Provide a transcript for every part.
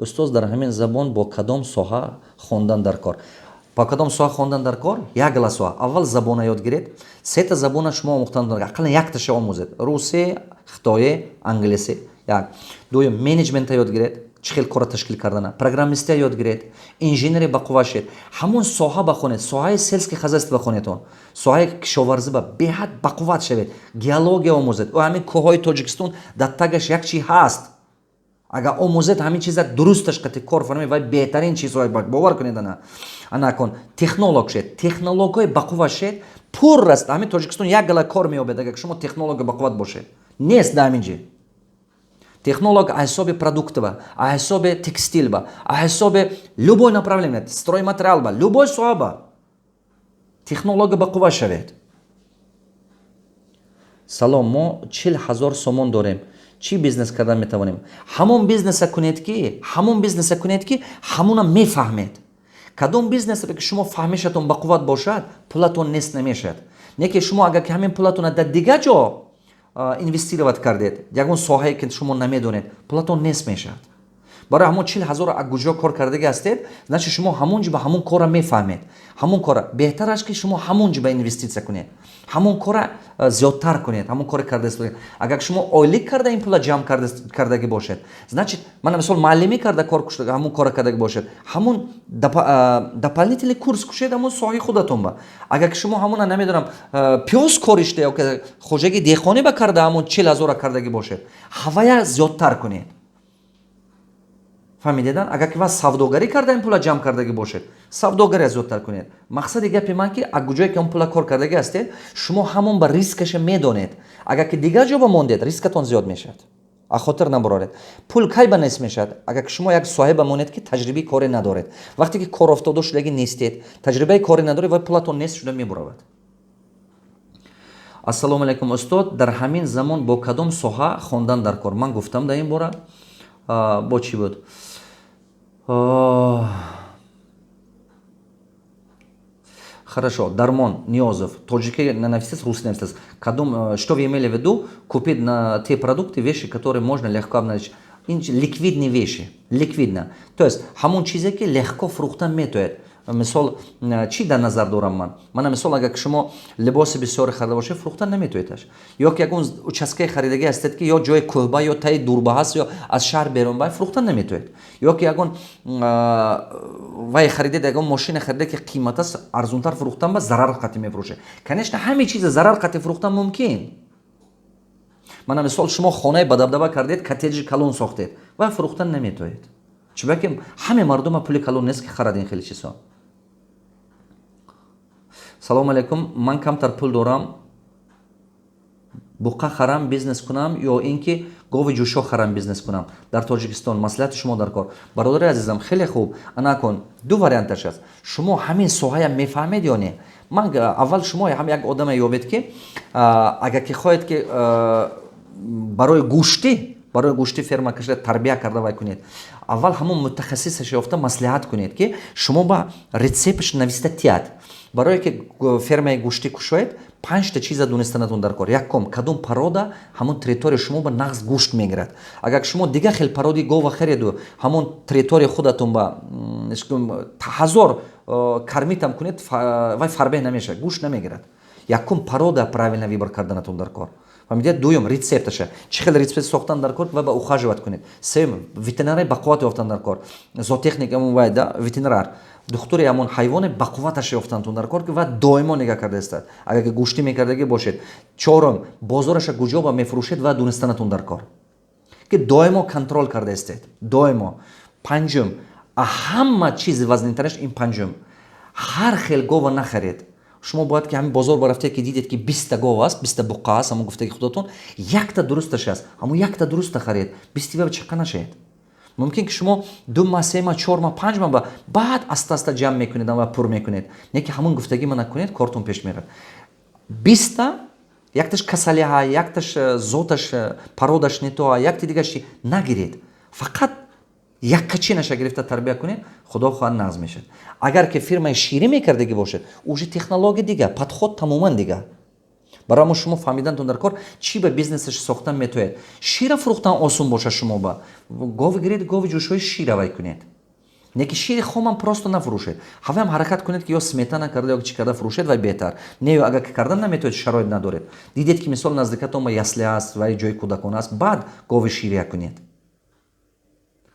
Устоз, дар ҳамин забон бо кадом соҳа хондан дар кор? Бо кадом соҳа хондан дар кор? Як гала соҳа. Аввал забона ёд гиред. Сета забона шумо омӯхтан, ақаллан якташа омӯзед: русӣ, хитоӣ, англисӣ. Як. Дуюм, менеҷмента ёд гиред, чӣ хел кора ташкил кардана, программистия ёд гиред, инженери бақувват шед, ҳамон соҳа бахонед. Соҳаи сельский хозяйство бахонедон, соҳаи кишоварзӣ ба беҳад бақувват шавед, геология омӯзед. Ҳамин кӯҳҳои Тоҷикистон дар тагаш як чи ҳаст. Агар омӯзед, ҳамин чиза дурусташ қати кор фармед, вай беҳтарин чизҳое, бовар кунед. Ана кон технолог шед, технологҳои бақувват шед. Пур аст ҳамин Тоҷикистон, як гала кор меёбед, агар шумо технологи бақувват бошед. Нест дар ҳамин ҷи технолог. А ҳисоби продуктова, а ҳисоби текстилба, а ҳисоби любой направление, стройматериалба, любой соҳаба технологи бақувват шавед. Салом, мо 40 000 сомон дорем, чӣ бизнес кардан метавонем? Ҳамон бизнеса кунед ки, ҳамон бизнеса кунед, ки ҳамона мефаҳмед. Кадом бизнесе ки шумо фаҳмишатон бақувват бошад, пулатон нест намешавад. Не ки шумо агар ки ҳамин пулатона дар дигар ҷо инвестировать кардед, ягон соҳае ки шумо намедонед, пулатон нест мешавад. Барои ҳамон 40 000 аз куҷо кор кардагӣ ҳастед, значит, шумо ҳамон ҷо ба ҳамон кора мефаҳмед. Ҳамон кора беҳтар аст, ки шумо ҳамон ҷо ба инвеститсия кунед, ҳамон кора зиёдтар кунед, ҳамон коре карда. Агар шумо ойлик карда ин пула ҷамъ кардагӣ бошед, значит, мана мисол, муаллимӣ карда кор, ҳамон кора кардагӣ бошед, ҳамон дополнительный курс кушед ҳамон соҳаи худатон ба. Агар ки шумо ҳамона, намедонам, пиёз коришта ё хоҷагии деҳқонӣ ба карда, ҳамон 40 000-а кардагӣ бошед, ҳавая зиёдтар кунед. Фаҳмидедан? Агар ки ва савдогарӣ карда ин пула ҷамъ кардагӣ бошед, савдогария зиёдтар кунед. Мақсади гапи ман, ки аз куҷое ки он пула кор кардагӣ ҳастед, шумо ҳамон ба рискаша медонед. Агар ки дигар ҷо ба мондед, рискатон зиёд мешавад. А хотир набароред, пул кай ба нест мешавад? Агар ки шумо як соҳиба монед, ки таҷрибаи коре надоред. Вақте ки корофтода шудагӣ нестед, таҷрибаи коре надоред, вай пулатон нест шуда мебуравад. Ассалому алайкум, устод, дар ҳамин замон бо кадом соҳа хондан дар кор? Ман гуфтам дар ин бора. Бо чӣ буд? Хорошо, Дармон Ниозов, тоҷики нанависец, русский нависец. Кадом, что вы имели в виду, купить на те продукты, вещи, которые можно легко обналичить? Ликвидные вещи, ликвидно. То есть, ҳамон чизе, ки легко фурӯхтан метояд. Мисол, чӣ дар назар дорам ман? Мана мисол, агар шумо либоси бисёре харида бошед, фурӯхтан наметоедаш. Ё ки ягон участкаи харидагӣ ҳастед, ки ё ҷои кӯҳба, ё таи дурба ҳаст, ё аз шаҳр берун ба, фурӯхтан наметоед. Ё ки ягон вай харидед, ягон мошина харидед, ки қимат аст, арзунтар фурӯхтан ба зарар қатӣ мефурӯшед. Конечно, ҳамин чиза зарар қатӣ фурӯхтан мумкин. Мана мисол, шумо хонаи бадабдаба кардед, коттеҷи калон сохтед ва фурӯхтан наметоед, чунки ҳаме мардума пули калон нест, ки харад ин хеле чизҳо. Салому алайкум, ман камтар пул дорам, буқа харам, бизнес кунам ё ин ки гови ҷӯшо харам, бизнес кунам дар Тоҷикистон? Маслиҳати шумо дар кор. Бародари азизам, хеле хуб. Анакун, ду варианташ аст. Шумо ҳамин соҳаям мефаҳмед ё не? Ман аввал шумо ҳам як одаме ёбед, ки агар ки хоҳед, ки барои гӯштӣ ферма кашида, тарбия карда вай кунед, аввал ҳамон мутахассисаш ёфта маслиҳат кунед, ки шумо ба рецептш нависта тиҳад. Барое ки фермаи гӯштӣ кушоед, панҷта чиза донистанатон дар кор. Якум, кадом порода ҳамон территория шумо ба нағз гӯшт мегирад. Агар шумо дигар хел породи гова хареду, ҳамон территория худатон ба ҳазор кормитам кунед, вай фарбеҳ намешавад, гӯшт намегирад. Якум, порода правильно выбор карданатон дар кор. Фаҳмидед? Дуюм, рецепташа, чӣ хел рецепт сохтан дар кор ва ба ухаживать кунед. Сеюм, ветеринари бақувват ёфтан дар кор, зоотехник, амон вай да ветеринар, духтури ҳамон ҳайвоне бақувваташ ёфтантон дар кор, ки ва доимо нигаҳ карда истад, агар ки гӯштӣ мекардагӣ бошед. Чорум, бозораша куҷо ба мефурӯшед ва донистанатон дар кор, ки доимо контроль карда истед, доимо. Панҷум, ҳама чизи вазнинтараш ин панҷум: ҳар хел гова нахаред. Шумо бояд ки ҳамин бозор барафтед, ки дидед, ки 20-та гов аст, 20-та буққа аст, ҳамон гуфтаги худотон, якта дурусташ аст, ҳамон якта дуруста харед, 20-ти чақа нашед. Мумкин ки шумо 2 маҳ, 3 маҳ, 4 маҳ, 5 маҳ ба баъд аста аста ҷамъ мекунед ва пур мекунед. Не ки ҳамон гуфтагӣ ма накунед, кортон пеш мерад. 20-та, якташ касалиҳа, якташ зоташ, породаш не то, якти дигаш нагиред. Фақат яккачинаша гирифта тарбия кунед, худо хоҳад, нағз мешавад. Агар ки фирмаи ширӣ мекардагӣ бошед, уже технология дига, подход тамоман дига. Барои мо шумо фаҳмидантон дар кор, чӣ ба бизнесаш сохтан метоед. Шира фурӯхтан осон боша, шумо ба гови гиред, гови ҷӯшои шира вай кунед. Не ки шири хомам просто нафурӯшед. Ҳаваям ҳаракат кунед, ки ё сметана карда, ё чӣ карда фурӯшед, вай беҳтар. Не, агар ки кардан наметавонед, шароит надоред, дидед, ки мисол наздикатон ба ясли аст, вай ҷои кӯдакона аст, баъд гови ширия кунед.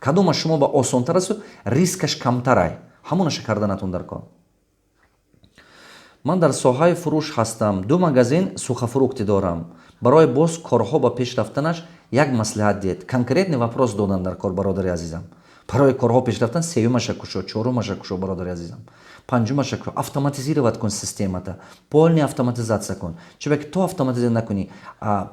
Кадома шумо ба осонтар асту рискаш камтарай, ҳамонаша карданатон дар кор. Ман дар соҳаи фурӯш ҳастам, ду магазин сухофрукты дорам. Барои боз корҳо ба пеш рафтанаш як маслиҳат диҳед. Конкретный вопрос додан дар кор, бародари азизам. Барои корҳо пеш рафтан сеюмаша кушо, чорумаша кушо, бародари азизам, панҷумаша кушо. Автоматизировать кун системата, полный автоматизация кун. Чунки то автоматизация накунӣ,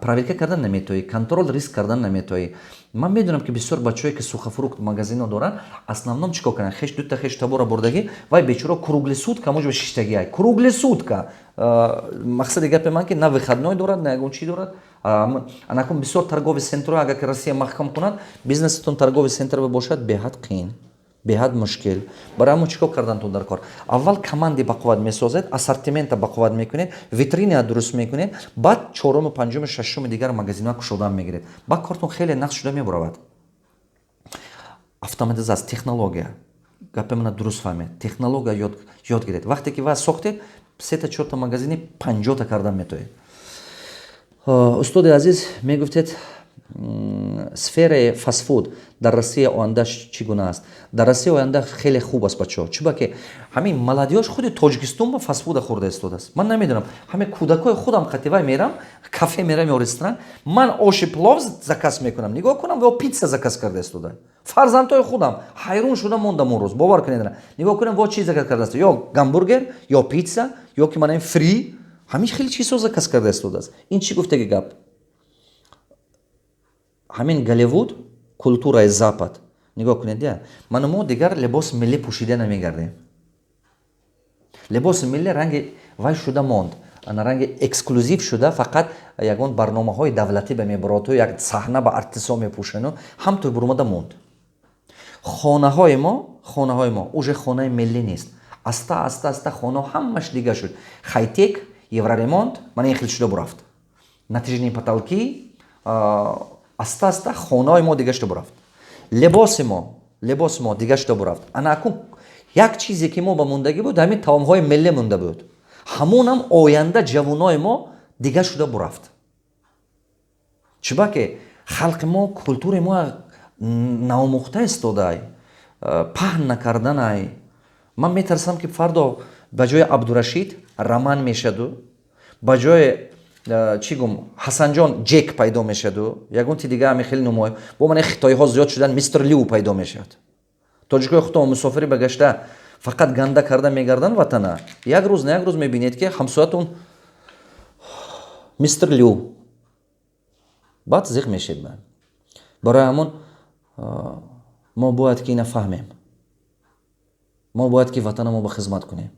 проверка кардан наметоӣ, контроль риск кардан наметоӣ. Ман медонам, ки бисёр бачаҳое, ки сухофрукт магазино доранд, основном чӣ кор карданд? Хеш, дута хеш табора бурдагӣ, вай бечора круглый сутка муҷо шиштагиай, круглый сутка. Мақсади гапи ман, ки на выходной дорад, на ягон чӣ дорад. Анакун бисёр торговый центрҳо, агар ки Россия маҳкам кунад, бизнесатон торговый центр бошад, беҳад қиин, беҳад мушкил. Барои ҳамон чӣ кор кардантон дар кор? Аввал команди бақувват месозед, ассортимента бақувват мекунед, витрина дуруст мекунед, баъд чоруму, панҷуму, шашуму дигар магазинҳо кушодан мегиред. Баъд кортон хеле нақс шуда мебуравад. Автоматизация, технология. Гапи мана дуруст фаҳмед. Технология ёд гиред. Вақте ки ва сохтед, сета, чорта магазини 50-та кардан метоед. Устоди азиз, мегуфтед, сфераи фастфуд дар Россия ояндаш чӣ гуна аст? Дар Россия оянда хеле хуб аст, бачаҳо. Чунки ҳамин молодёжь худи Тоҷикистон ба фастфуда хӯрда истодааст. Ман намедонам, ҳамин кӯдакҳои худам қативай мерам, кафе мерам ё ресторан, ман оши плов заказ мекунам, нигоҳ кунам, ё питса заказ карда истода. Фарзандҳои худам, ҳайрон шуда мондам он рӯз, бовар кунед. Нигоҳ кунам, во чӣ заказ кардааст: ё гамбургер, ё питса, ё ки мана фри, ҳамин хеле чизҳо заказ карда истодааст. Ин чӣ гуфтаги гап? Ҳамин Голливуд, культураи Запад. Нигоҳ кунед, я ману мо дигар либоси миллӣ пӯшида намегардем. Либоси миллӣ ранги вай шуда монд, ана ранги эксклюзив шуда, фақат ягон барномаҳои давлатӣ ба мебуроту як саҳна ба артисо мепӯшану ҳамтур бурумада монд. Хонаҳои мо уже хонаи миллӣ нест. Аста аста аста хонаҳо ҳамаш дига шуд. Хайтек, евроремонт, мана ин хел шуда бурафт, натяжные потолки. Аста аста хонаҳои мо дига шуда бурафт, либоси мо дига шуда бурафт. Ана акун як чизе, ки мо ба мондагӣ буд, ҳамин таомҳои миллӣ монда буд. Ҳамонам оянда ҷавонои мо дига шуда бурафт. Чунки халқи мо культураи мо наомӯхта истодай, паҳн накарданай. Ман метарсам, ки фардо ба ҷои Абдурашид Роман мешаду, ба ҷои чӣ гум, Ҳасанҷон Ҷек пайдо мешаду, ягон ти дига ҳами хеле нумои бо мана хитоиҳо зиёд шудан, мистер Лю пайдо мешавад. Тоҷикои худтон мусофирӣ ба гашта, фақат ганда карда мегарданд ватана. Як рӯз на як рӯз мебинед, ки ҳамсоятон мистер Лю, баъд зиқ мешед. Барои ҳамон мо бояд ки ина фаҳмем: мо бояд ки ватанамо ба хизмат кунем,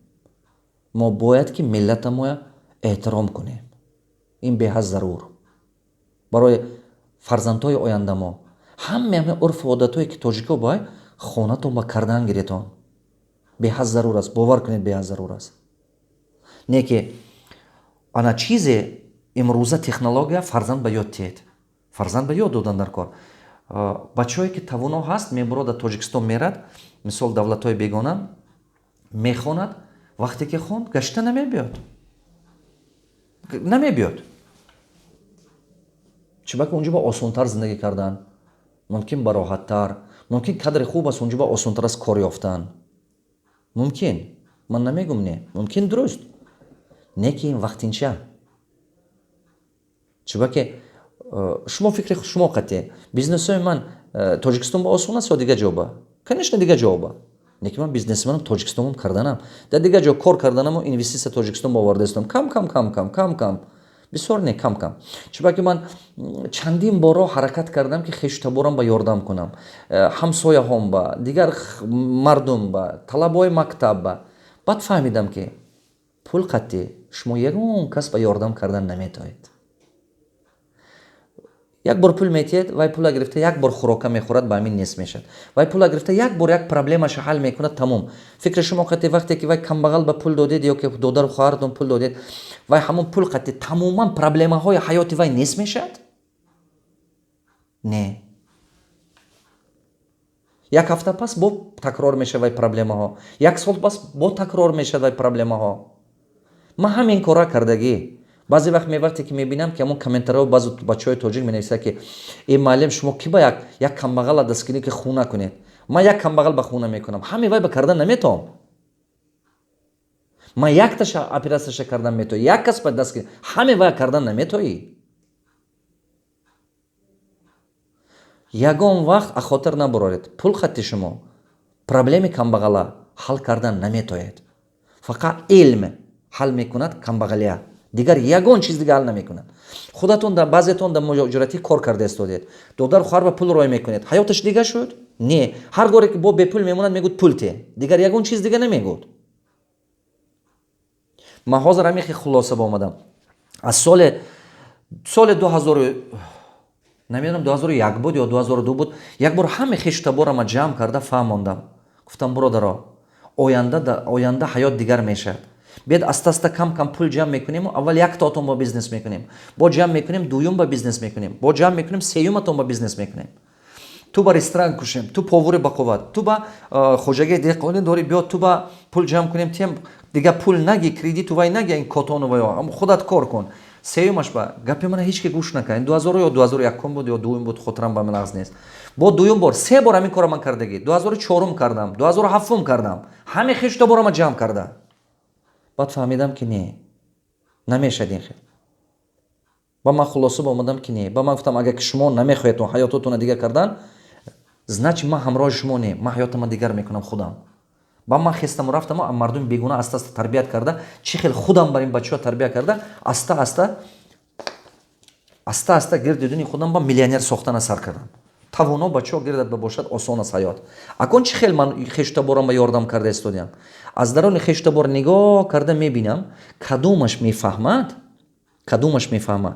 мо бояд ки миллатамоя эҳтиром кунем. Ин беҳад зарур барои фарзандҳои оянда мо. Ҳаме урфу одатҳое, ки тоҷико бай хонатон ба кардан гиретон, беҳад зарур аст, бовар кунед, беҳад зарур аст. Не ки ана чизе имрӯза технология фарзанд ба ёд тиҳед, фарзанд ба ёд додан дар кор. Бачаҳое, ки тавоно ҳаст, мебурад, дар Тоҷикистон мерад, мисол, давлатҳои бегона мехонад. Вақте ки хонд, гашта намебиёд, намебиёд. Чунки унҷо ба осонтар зиндагӣ кардан мумкин, бароҳаттар мумкин, кадри хуб аст, унҷо ба осонтар аст кор ёфтан мумкин. Ман намегум не, мумкин, дуруст. Не ки ин вақтинча. Чунки шумо фикри шумо қатъе, бизнесҳои ман Тоҷикистон ба осон аст ё дигар ҷо ба? Конечно, дигар ҷо ба. Не ки ман бизнесменам, Тоҷикистонам карданам, дар дигар ҷо кор карданаму инвеститсия Тоҷикистон ба оварда истодам. Кам кам, кам кам, кам кам, бисёр не, кам кам. Чунки ман чандин боро ҳаракат кардам, ки хешу таборам ба ёрдам кунам, ҳамсояҳом ба, дигар мардум ба, талабои мактаб ба. Баъд фаҳмидам, ки пул қатъӣ шумо ягон кас ба ёрдам кардан наметоед. Як бор пул метиҳед, вай пула гирифта, як бор хӯрока мехӯрад, ба ҳамин нест мешавад. Вай пула гирифта, як бор як проблемаша ҳал мекунад, тамом. Фикри шумо қати, вақте ки вай камбағал ба пул додед ё ки додару хоҳаратон пул додед, вай ҳамон пул қати тамоман проблемаҳои ҳаёти вай нест мешавад? Не, як ҳафта пас бо такрор мешавад вай проблемаҳо, як сол пас бо такрор мешавад вай проблемаҳо. Ман ҳамин кора кардагӣ. Баъзе вақт мевақте ки мебинам, ки ҳамон комментариҳо, баъзе бачаҳои тоҷик менависад, ки э, муаллим, шумо ки ба як камбағала дастгирӣ, ки хона кунед. Ман як камбағал ба хона мекунам, ҳаме вай ба кардан наметавом. Ман якташа операцияша кардан метавонам, як кас ба дастгирӣ, ҳаме вай кардан наметоӣ. Ягон вақт ахотир набароред: пул хатти шумо проблеми камбағала ҳал кардан наметоед. Фақат илм ҳал мекунад камбағалия, дигар ягон чиз дига ҳал намекунад. Худатон баъзетон дар муҳоҷиратӣ кор карда истодед, додару хоҳар ба пул рой мекунед. Ҳаёташ дига шуд? Не, ҳар горе ки бо бепул мемонад, мегӯд: «Пул те». Дигар ягон чиз дига намегӯд. Ман ҳозир ҳамин хел хулоса ба омадам. Аз соли 2000, намедонам, 2001 буд ё 2002 буд, як бор ҳаме хешу таборама ҷамъ карда фаҳмондам, гуфтам: «Бародаро, оянда ҳаёт дигар мешавад. Биед, аста аста, кам кам пул ҷамъ мекунему аввал яктаотон ба бизнес мекунем, бо ҷамъ мекунем, дуюм ба бизнес мекунем, бо ҷамъ мекунем, сеюматон ба бизнес мекунем. Ту ба ресторан кушем, ту повари бақувват, ту ба хоҷагии деҳқонӣ дорӣ, биё, ту ба пул ҷамъ кунем, тием. Дига пул наги, кредиту вай наги, ин котону вай, худат кор кун». Сеюмаш ба гапи мана ҳеч ки гӯш накард. 2000 ё 2001-ум буд ё дуюм буд, хотирам ба ман нағз нест. Бо дуюм бор, се бор ҳамин кора ман кардагӣ: 2004-ум кардам, 2007-ум кардам, ҳаме хешу борама ҷамъ карда. Баъд фаҳмидам, ки не, намешад ин хел. Ба ман хулоса ба омадам, ки не. Ба ман гуфтам: «Агар ки шумо намехоҳед ҳаётотонро дигар кардан, значит, ман ҳамроҳи шумо не, ман ҳаётама дигар мекунам худам». Ба ман хестаму рафтаму мардуми бегуна аста аста тарбият карда, чӣ хел худам бар ин бачаҳо тарбия карда, аста аста, аста аста гирди дуни худам ба миллионер сохтана сар кардам. Тавоно бачаҳо гирдат ба бошад, осон аст ҳаёт. Акун чӣ хел ман хештаборам ба ёрдам карда истодиам? Аз дарони хештабор нигоҳ карда мебинам, кадомаш мефаҳмад, кадомаш мефаҳмад.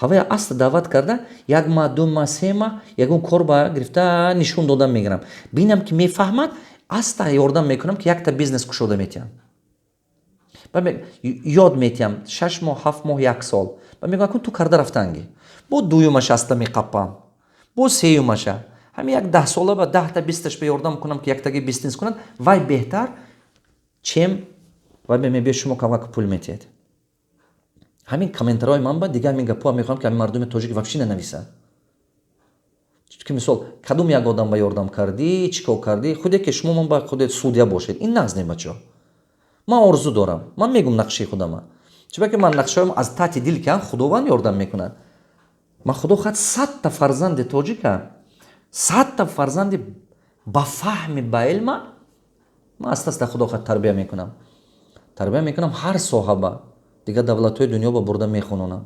Ҳавая аста даъват карда, як маҳ, 2 маҳ, 3 маҳ ягон кор ба гирифта нишон додан мегирам. Бинам, ки мефаҳмад, аста ёрдам мекунам, ки якта бизнес кушода метиҳам, ёд метиҳам, 6 моҳ, 7 моҳ, як сол. Ба мегӯям: «Акун ту карда рафтанги». Бо дуюмаш аста меқаппам, бо сеюмаша. Ҳамин як 10 сола ба 10-та, 20-таш ба ёрдам кунам, ки яктаги бизнес кунад, вай беҳтар, чем вай мебиёд, шумо камак пул метиҳед. Ҳамин комментариҳои ман ба дигар ҳамин гапҳоа мехоҳам, ки ҳамин мардуми тоҷик вообще нанависад, ки мисол, кадом як одам ба ёрдам кардӣ, чӣ кор кардӣ, худе ки шумо ман ба худе судья бошед. Ин нағз не, бачаҳо. Ман орзу дорам, ман мегум нақшаи худама, чунки ман нақшаҳоям аз таҳти дил кан, Худованд ёрдам мекунад. Ман, Худо хоҳад, 100-та фарзанди тоҷика, 100-та фарзанди ба фаҳми, ба илма ман аста аста, Худо хоҳад, тарбия мекунам, тарбия мекунам, ҳар соҳа ба дигар давлатҳои дунё ба бурда мехононам.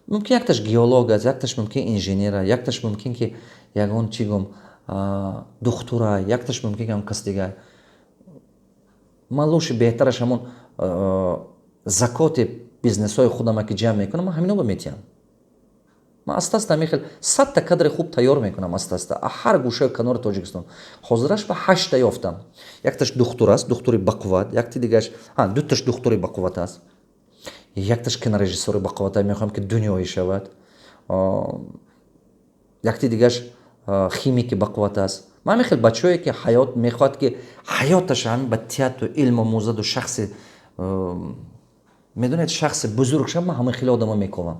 Мумкин, якташ геолог аст, якташ мумкин инженера, якташ мумкин, ки ягон чӣ гум, духтура, якташ мумкин, ки кас дигар. Ман лучше беҳтараш ҳамон закоти бизнесҳои худама, ки ҷамъ мекунам, ман ҳамино ба метиҳам. Ман аста аста ҳамин хел 100-та кадри хуб тайёр мекунам, аста аста, ҳар гӯшаи канори Тоҷикистон. Ҳозираш ба ҳашта ёфтам. Якташ духтур аст, духтури бақувват, якти дигаш, дуташ духтури бақувват аст, якташ кинорежиссори бақувват, мехоҳам, ки дунёӣ шавад, якти дигаш химики бақувват аст. Ман ҳамин хел бачаҳое, ки ҳаёт мехоҳад, ки ҳаёташ ҳамин ба театру илм омӯзаду шахси, медонед, шахси бузург шав, ман ҳамин хеле одамо мековам.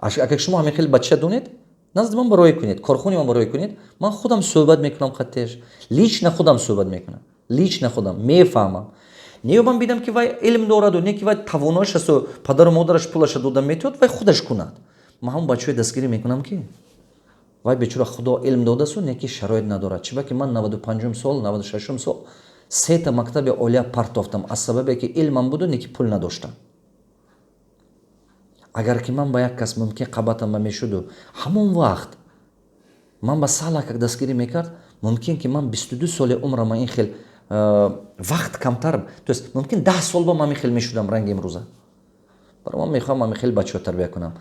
Агар шумо ҳамин хеле бача донед, назди ман бароӣ кунед, корхони ман бароӣ кунед, ман худам суҳбат мекунам қаттеш, лично худам суҳбат мекунам, лично худам мефаҳмам. Не, ман бидам, ки вай илм дораду, не ки вай тавоноиш асту падару модараш пулаша дода метавад, вай худаш кунад. Ман ҳамон бачаҳои дастгирӣ мекунам, ки вай бечора Худо илм додасту, не ки шароит надорад. Чиба ки ман 95-ум сол, 96-ум сол сета мактаби олия партофтам, аз сабабе ки илмам буду, не ки пул надоштам. Агар ки ман ба як кас мумкин қабатам ба мешуду, ҳамон вақт ман ба салакак дастгирӣ мекард, мумкин, ки ман 22 соли умрама ин хел вақт камтар, то есть мумкин 10 сол ба ман ин хел мешудам ранги имрӯза. Барои ман мехоҳам ҳамин хеле бачаҳо тарбия кунам.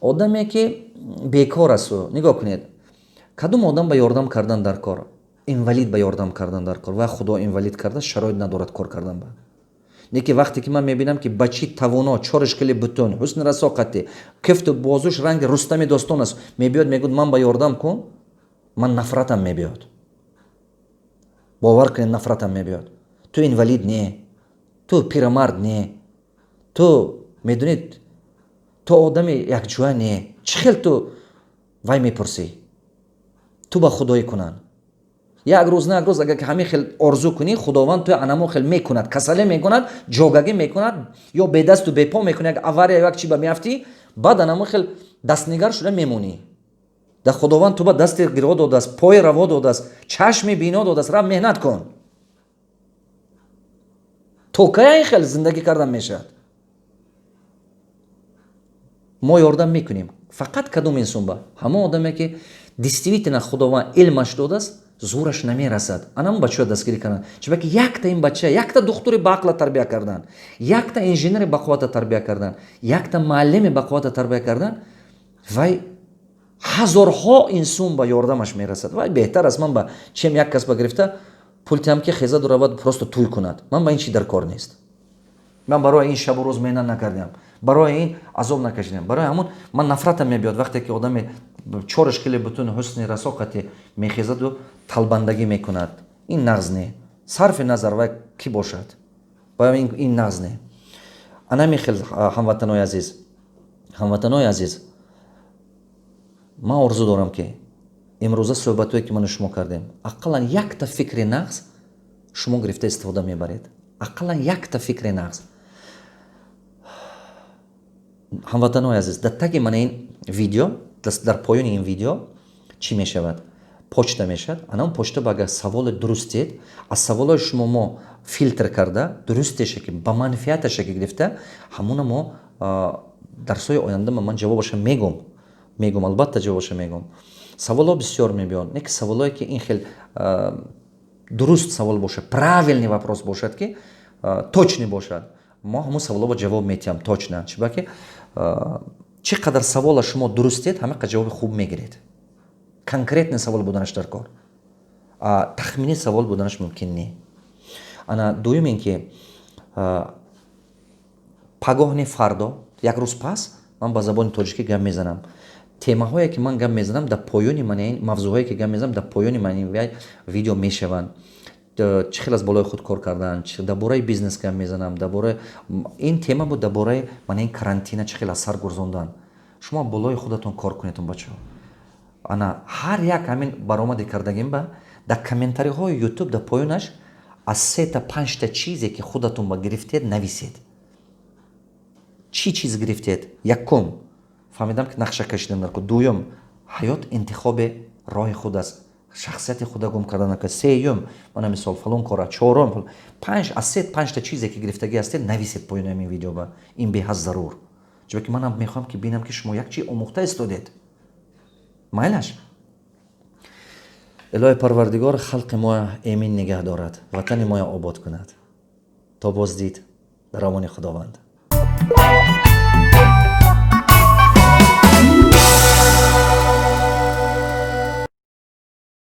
Одаме ки бекор асту, нигоҳ кунед, кадом одам ба ёрдам кардан дар кор? Инвалид ба ёрдам кардан дар кор. Ва Худо инвалид карда, шароит надорад кор кардан ба. Не ки вақте ки ман мебинам, ки бачи тавоно, чоришкали бутун, ҳусни расоқати, кифту бозуш ранги Рустами достон аст, мебиёд, мегӯяд: «Ман ба ёрдам кун», ман нафратам мебиёд. Бовар кунед, нафратам мебиёд. Ту инвалид не, ту пирамард не, ту медонед, ту одами якҷоя не, чӣ хел ту вай мепурсӣ? Ту ба худоӣ кунанд. Як рӯз на як рӯз, агар ки ҳамин хел орзу кунӣ, Худованд ту анамо хел мекунад, касале мекунад, ҷогагӣ мекунад ё бедасту бепо мекунад, як авария, як чи ба меафтӣ, баъд анамо хел дастнигар шуда мемонӣ. Да Худованд ту ба дасти гиро додааст, пои раво додааст, чашми бино додааст, рафт, меҳнат кун. То кая ин хел зиндагӣ кардан мешавад? Мо ёрдам мекунем фақат кадом инсон ба? Ҳамон одаме ки действительно Худованд илмаш додааст, зӯраш намерасад, анам бачаҳо дастгирӣ кардан. Чунки якта ин бача, якта духтури баақла тарбия кардан, якта инженери бақуввата тарбия кардан, якта муаллими бақуввата тарбия кардан, вай ҳазорҳо инсон ба ёрдамаш мерасад. Вай беҳтар аст ман ба чем як кас ба гирифта пул тиҳам, ки хезаду равад, просто тӯй кунад. Ман ба ин чи дар кор нест. Ман барои ин шабу рӯз меҳнат накардам, барои ин азоб накашидам. Барои ҳамон ман нафратам мебиёд, вақте ки одаме чоришкили бутун, ҳусни расоқати мехезаду талбандагӣ мекунад. Ин нағз не, сарфи назар вай кӣ бошад, ин нағз не. Анами хел, ҳамватанои азиз, ҳамватанои азиз, ман орзу дорам, ки имрӯза суҳбатҳое ки ману шумо кардем, ақаллан якта фикри нағз шумо гирифта истифода мебаред, ақаллан якта фикри нағз. Ҳамватанои азиз, дар таги мана ин видео, дар поёни ин видео чӣ мешавад? Почта мешавад. Анам почта ба агар саволи дурустед, аз саволҳои шумо мо филтр карда, дурустеша ки ба манфиаташа ки гирифта, ҳамуна мо дарсҳои оянда ман ҷавобаша мегум, мегум, албатта ҷавобаша мегум. Саволҳо бисёр мебиёнд, не ки саволҳое ки ин хел дуруст савол бошад, правильный вопрос бошад, ки точный бошад, мо ҳамун саволҳо ба ҷавоб метиҳам точно. Чунки чӣ қадар савола шумо дурустед, ҳама қадр ҷавоби хуб мегиред. Конкретный савол буданаш дар кор, тахминӣ савол буданаш мумкин не. Ана дуюм ин ки пагоҳни фардо, як рӯз пас, ман ба забони тоҷикӣ гап мезанам. Темаҳое ки ман гап мезанам, дар поёни ман ин мавзӯъҳое ки гап мезанам, дар поёни ман ин видео мешаванд. Чӣ хел аз болои худ кор кардан, дар бораи бизнес гап мезанам, дар бораи ин тема буд, дар бораи мана ин карантина чӣ хел аз сар гурзондан. Шумо болои худатон кор кунедон, бачаҳо. Ана ҳар як ҳамин баромаде кардагим ба дар комментариҳои Ютуб, дар поёнаш аз сета панҷта чизе ки худатон ба гирифтед нависед. Чӣ чиз гирифтед? Якум, фаҳмидам ки нақша кашидан дар. Дуюм, ҳаёт интихоби роҳи худ аст, шахсияти худа гум кардан нака. Сеюм, мана мисол, фалон кора. Чорум, панҷ, аз се панҷта чизе ки гирифтагӣ ҳастед, нависед поёни ҳамин видео ба. Ин беҳад зарур, чунки манам мехоҳам ки бинам, ки шумо як чи омӯхта истодед. Майлаш, Илоҳи Парвардигор халқи моя эмин нигаҳ дорад, ватани моя обод кунад. То боздид, дар амони Худованд.